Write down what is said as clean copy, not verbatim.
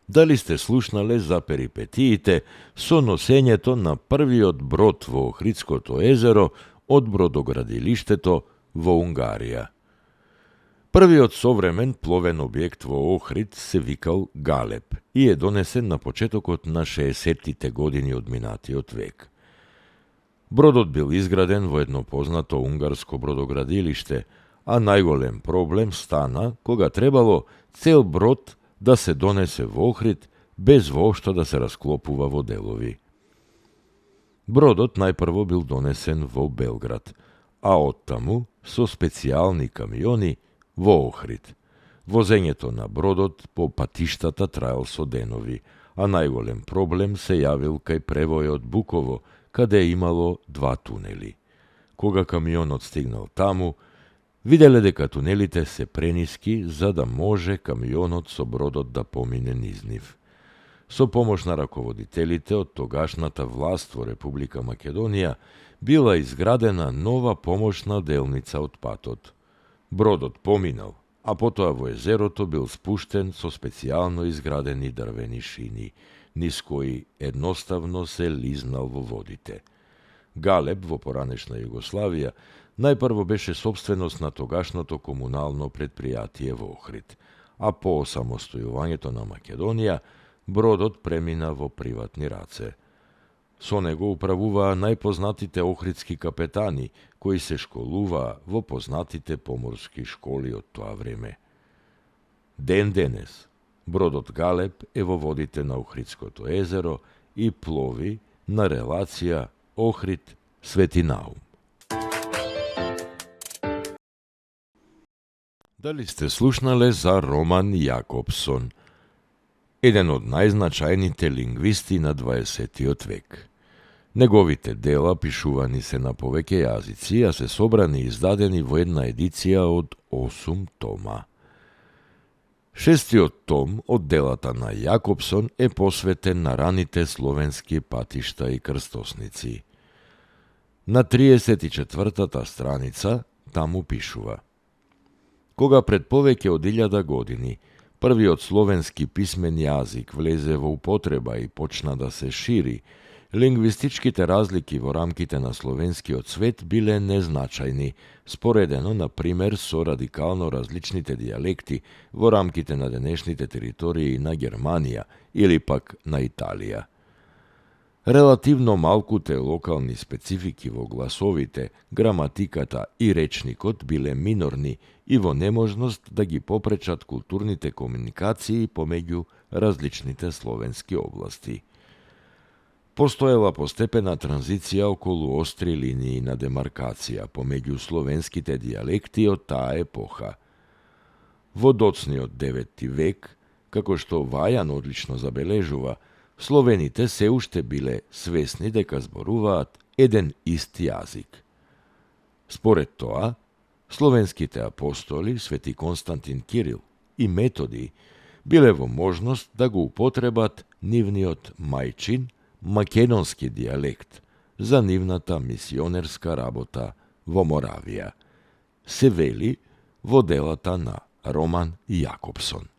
Дали сте слушнале за перипетиите со носењето на првиот брод во Охридското езеро од бродоградилиштето во Унгарија. Првиот современ пловен објект во Охрид се викал Галеб и е донесен на почетокот на 60-тите години од минатиот век. Бродот бил изграден во едно познато унгарско бродоградилиште, а најголем проблем стана кога требало цел брод да се донесе во Охрид без воопшто да се расклопува во делови. Бродот најпрво бил донесен во Белград, а оттаму со специјални камиони во Охрид. Возењето на бродот по патиштата траел со денови, а најголем проблем се јавил кај превојот Буково, каде е имало 2 тунели. Кога камионот стигнал таму, виделе дека тунелите се прениски за да може камионот со бродот да помине низ нив. Со помош на раководителите од тогашната власт во Република Македонија била изградена нова помошна делница од патот. Бродот поминал, а потоа во езерото бил спуштен со специјално изградени дрвени шини, низ кои едноставно се лизнал во водите. Галеб во поранешна Југославија најпрво беше собственост на тогашното комунално предпријатие во Охрид, а по осамостојувањето на Македонија бродот премина во приватни раце. Со него управуваа најпознатите охридски капетани, кои се школуваа во познатите поморски школи од тоа време. Ден денес, бродот Галеб е во водите на Охридското езеро и плови на релација Охрид-Свети Наум. Дали сте слушнале за Роман Јакопсон, еден од најзначајните лингвисти на 20 век. Неговите дела пишувани се на повеќе јазици, а се собрани и издадени во една едиција од 8 тома. Шестиот том од делата на Јакопсон е посветен на раните словенски патишта и крстосници. На 34-та страница таму пишува: Кога пред повеќе од 1000 години првиот словенски писмен јазик влезе во употреба и почна да се шири, лингвистичките разлики во рамките на словенскиот свет биле незначајни, споредено, на пример, со радикално различните дијалекти во рамките на денешните територии на Германија или пак на Италија. Релативно малкуте локални специфики во гласовите, граматиката и речникот биле минорни и во неможност да ги попречат културните комуникации помеѓу различните словенски области. Постоела постепена транзиција околу остри линии на демаркација помеѓу словенските дијалекти од таа епоха. Во доцниот 9 век, како што Вајан одлично забележува, словените се уште биле свесни дека зборуваат еден ист јазик. Според тоа, словенските апостоли, свети Константин Кирил и Методи, биле во можност да го употребат нивниот мајчин, македонски дијалект за нивната мисионерска работа во Моравија, се вели во делата на Роман Јакопсон.